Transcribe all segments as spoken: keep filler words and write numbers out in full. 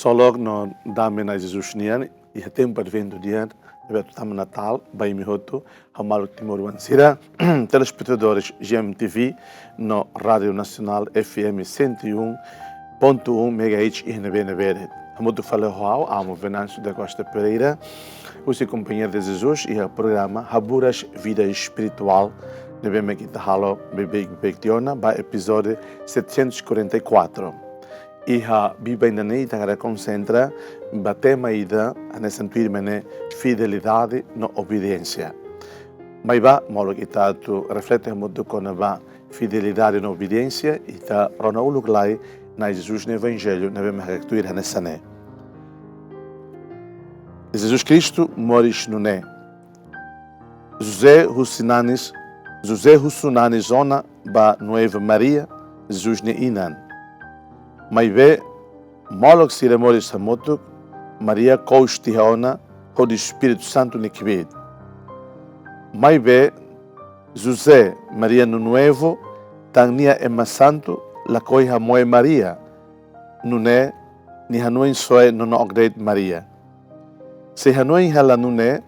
Ksolok no dame Na'i Jesus nian, iha tempu Adventu nian, ne'ebé atu tama Natál ba imi hotu, ha'u maluk timoroan sira, telespetadores G M T V no Rádio Nacional F M cento e um ponto um megahertz iha ne'ebé-ne'ebé de'it. Hamutuk fali ho ha'u, Amo Venâncio da Costa Pereira, husi Companhia de Jesus iha programa Haburas Vida Espiritual, ne'ebé mak ita halo beibeik-beibeik tiha ona, ba epizódiu setecentos e quarenta e quatro. Iha biban ida-ne'e ita hakarak konsentra ba tema ida hanesan tuirmai ne'e, fidelidade no obediénsia. Maibé, molok ita atu reflete hamutuk kona-ba fidelidade no obediénsia, ita rona uluk lai Na'i Jesus nia Evanjellu ne'ebé mak hakarak tuir hanesan ne'e. Jesus Kristu moris nune'e. José husu nanis, José husu nanis ona ba noiva Maria, Jesus nia inan. Maibé, molok sira moris hamutuk, Maria kous tiha ona hodi Espíritu Santu nia kbiit. Maibé, José, Maria nia noivu, tan nia ema santu, lakohi hamoe Maria, nune'e nia hanoin soe nonook de'it Maria. Sei hanoin hela nune'e,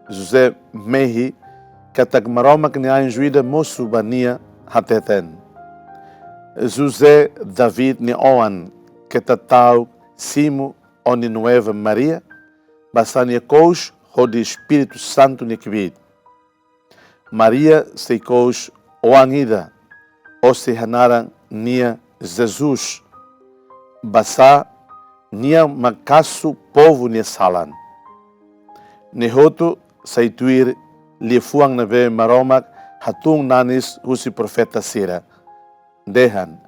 José mehi katak Maromak nia anju ida mosu ba nia hateten: José, David nia oan, keta ta'uk simu ó-nia noiva Maria, basá nia kous hodi Espíritu Santu nia kbiit. Maria sei kous oan ida, ó sei hanaran nia Jesus, basá nia mak kasu povu nia salan. Ne'e hotu sai tuir liafuan ne'ebé Maromak hatún nanis husi profeta sira, dehan: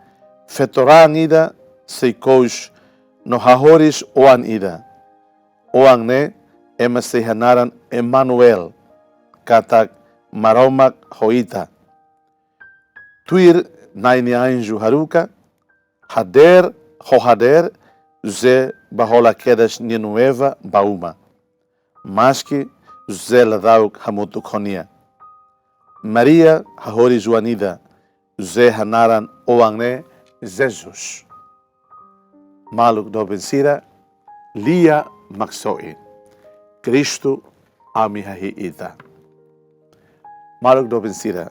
Feto-raan ida sei kous no hahoris oan ida. Oan ne'e ema sei hanaran Emanuel, katak Maromak ho ita. Tuir Na'i nia anju haruka, hadeer ho hadeer, José bá hola kedas nia noiva ba uma. Maski José la ta'uk hamutuk ho nia. Maria hahoris oan ida, José hanaran oan ne'e Jesus. Maluk doben sira, Lia Maksoin. Kristu ami hahi'i ita. Maluk doben sira,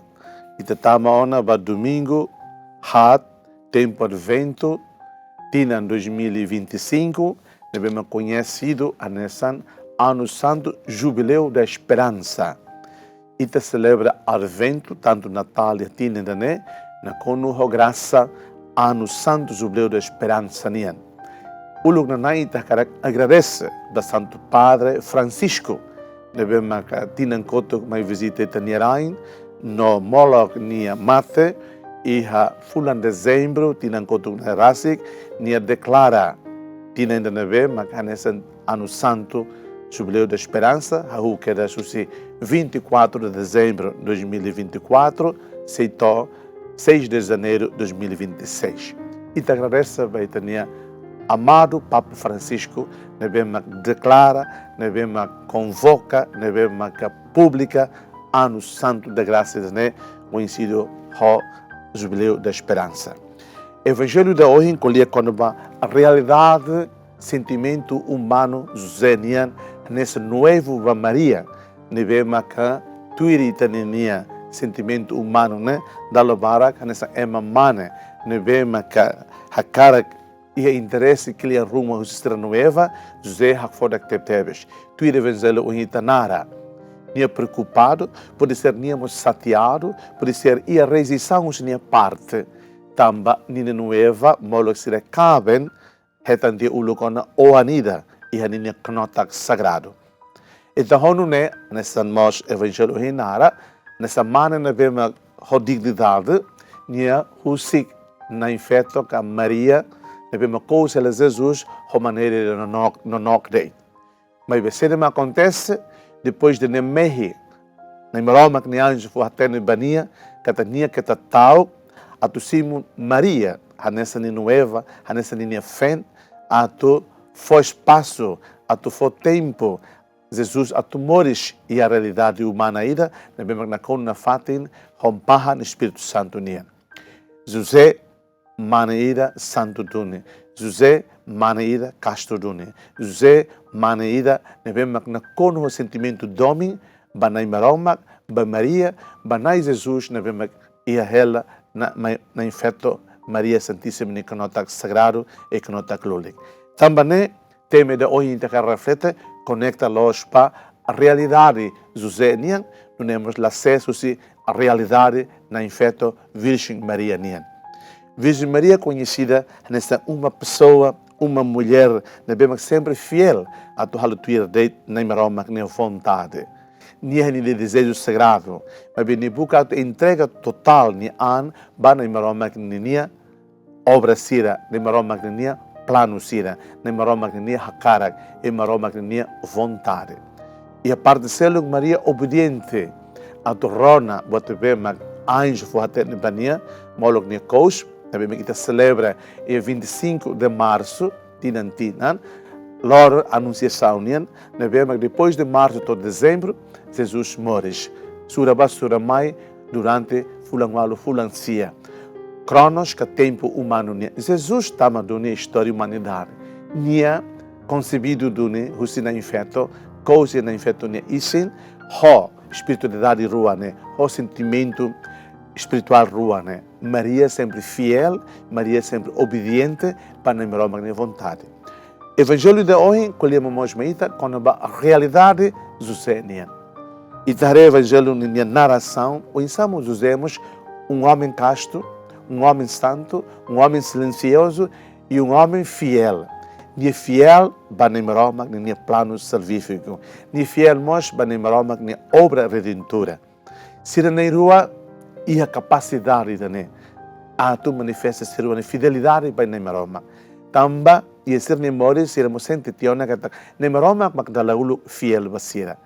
ita tama ona ba domingu haat tempu Adventu, tinan dois mil e vinte e cinco, ne'ebé mak koñesidu hanesan Anu Santu Jubileu da Esperansa. Ita selebra Adventu, tantu Natál iha tinan ida-ne'e, nakonu ho grasa Anu Santu Jubileu da Esperansa nian. Uluk nanain ita hakarak agradese ba Santu Padre Francisco, ne'ebé maka tinan kotuk mai vizita ita-nia rain, no molok nia mate, iha fulan Dezembru, tinan kotuk ne'e rasik, nia deklara tinan ida-ne'ebé maka hanesan Anu Santu Jubileu da Esperansa, hahú kedas husi vinte e quatro de dezembro de dois mil e vinte e quatro, sei to'o seis de janeiro de dois mil e vinte e seis. Ita agradese ba ita-nia amadu Papa Francisco, ne'ebé mak deklara, ne'ebé mak konvoka, ne'ebé mak publika Anu Santu da Grasa ida-ne'e, koñesidu ho Jubileu da Esperansa. Evanjellu ida ohin ko'alia kona-ba realidade sentimentu umanu José nian, hanesan noivu ba Maria, ne'ebé maka tuir ita-nia sentimentu umanu ne'e, dala barak hanesan ema mane, ne'ebé maka hakarak iha interese kle'an ruma husi sira noiva, José hakfodak tebetebes. Tuir Evanjellu ohin ita haree, nia preokupadu, pode ser nia mós xateadu, pode ser iha rejeisaun husi nia parte. Tanba ninia noiva, molok sira kaben, hetan tiha uluk ona oan ida iha ninia knotak sagradu. Entaun ho nune'e, hanesan mós Evanjellu ohin ita haree, hanesan mane ne'ebé mak ho dignidade, nia husik Na'in-Feto ka Maria, ne'ebé mak kous hela Jesus, ho maneira ida nonook, nonook de'it. Maibé saida mak akontese, depois de nia mehi, Na'i Maromak nia anju fó hatene ba nia, katak nia keta ta'uk atu simu Maria hanesan ninia noiva, hanesan ninia feen, atu fó espasu, atu fó tempu Jesus atu moris iha realidade umana ida, ne'ebé mak nakonu nafatin ho bahan Espíritu Santu nian. José, mane ida santu duni. José mane ida kastu duni. José mane ida ne'ebé mak nakonu ho sentimentu domin ba Na'i Maromak, ba Maria, ba Na'i Jesus ne'ebé mak iha hela Na'i, Na'i feto Maria Santíssima nia knotak sagradu, i knotak lulik. Tanba ne'e, tema ida ohin ita hakarak reflete, konekta loos ba realidade José nian, nune'e mós la sees husi realidade Na'i feto Virjen Maria nian. Virjen Maria koñesida hanesan uma pesoa, uma mulher ne'ebé mak sempre fiél atu halo tuir de'it Na'i Maromak nia vontade. Nia iha nia dezeju sagradu, maibé nia buka atu entrega totál nia an ba Na'i Maromak ninia obra sira, Na'i Maromak ninia planu sira, Na'i Maromak ninia hakarak, i Maromak ninia vontade. Iha parte seluk Maria obediente atu rona buat ne'ebé mak anju fó-hatene ba nia, molok nia kous, ne'ebé mak ita selebra iha vinte e cinco de março, tinan-tinan, loron Anunsiasaun nian, ne'ebé mak depois de março to'o dezembro, Jesus moris. Sura bá, sura mai, durante fulan ualu, fulan sia. Kronos ka tempu umanu nian. Jesus tama duni istória umanidade. Nia konsebidu duni husi Na'i feto, kous iha Na'i feto nia isin, ho espiritualidade rua ne'e, ho sentimentu espirituál rua ne'e. Maria sempre fiél, Maria sempre obediente ba Na'i Maromak nia vontade. Evanjellu ida ohin ko'alia momoos mai ita kona-ba realidade José nian. Ita haree Evanjellu ninia narasaun, oinsá mak José mós um homem kastu, um homem santu, um homem silensiozu i um homem fiél. Nia fiél ba Na'i Maromak ninia planu salvífiku. Nia fiél mós ba Na'i Maromak nia obra redentora. Sira na'in-rua iha kapasidade ida-ne'e atu manifesta sira-nia fidelidade ba Na'i Maromak. Tanba iha sira-nia moris, sira mós sente tiha ona katak Na'i Maromak mak dala uluk fiél ba sira.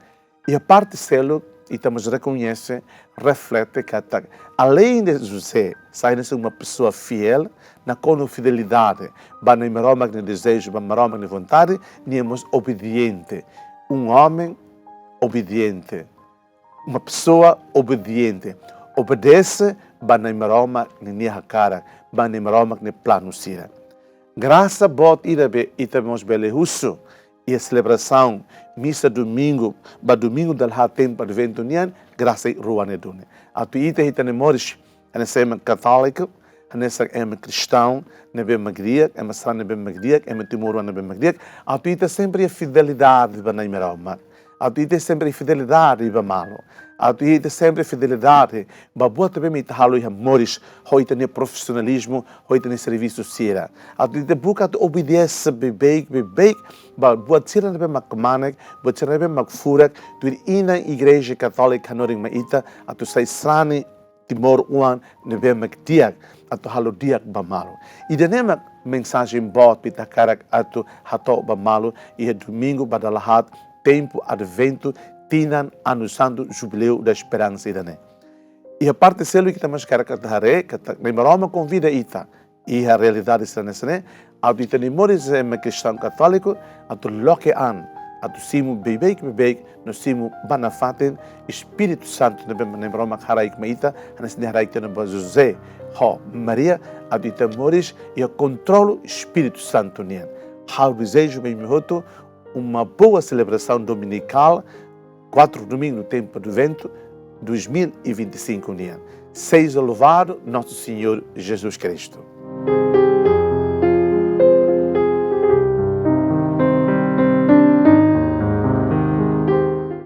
Iha parte seluk, ita mós rekoñese, reflete katak, além de José sai hanesan uma pesoa fiél, nakonu fidelidade ba Na'i Maromak nia dezeju, ba Maromak nia vontade, nia mós obediente. Um homem obediente. Uma pesoa obediente. Obedese ba Na'i Maromak ninia hakarak, ba Na'i Maromak nia planu sira. Grasa boot ida be ita mós bele husu iha selebrasaun misa domingu, ba domingu dala haat tempu Adventu nian, grasa rua ne'e duni. Atu ita, ita-nia moris hanesan ema katóliku, hanesan ema kristaun ne'ebé mak di'ak, ema sarani ne'ebé mak di'ak, ema timoroan ne'ebé mak di'ak, atu ita sempre iha fidelidade ba Na'i Maromak. Atu ita sempre iha fidelidade ba malu. Atu ita sempre iha fidelidade ba buat ne'ebé mak ita halo iha moris, ho ita-nia profisionalizmu, ho ita-nia servisu sira. Atu ita buka atu obedese beibeik, beibeik ba buat sira ne'ebé mak kmanek, buat sira ne'ebé mak furak, tuir inan Igreja Katólika hanorin mai ita, atu sai sarani timoroan ne'ebé mak di'ak, atu halo di'ak ba malu. Ida-ne'e mak mensajen boot be ita hakarak atu hato'o ba malu iha domingu ba dala haat tempu Adventu, tinan Ano Santu, Jubileu da Esperança ida-ne'e. Iha parte seluk ita mós hakarak atu haree katak Na'i Maromak konvida ita iha realidade sira hanesan ne'e, atu ita-nia moris ema kristaun katóliku, atu loke an, atu simu beibeik, beibeik, no simu ba nafatin Espíritu Santu ne'ebé Na'i Maromak haraik mai ita, hanesan nia haraik tiha ona ba José ho Maria, atu ita moris iha kontrolu Espíritu Santu nian. Ha'u dezeja ba imi hotu uma boa celebração dominical, quatro domingo do tempo do Advento, dois mil e vinte e cinco nian. Seja louvado nosso Senhor Jesus Cristo.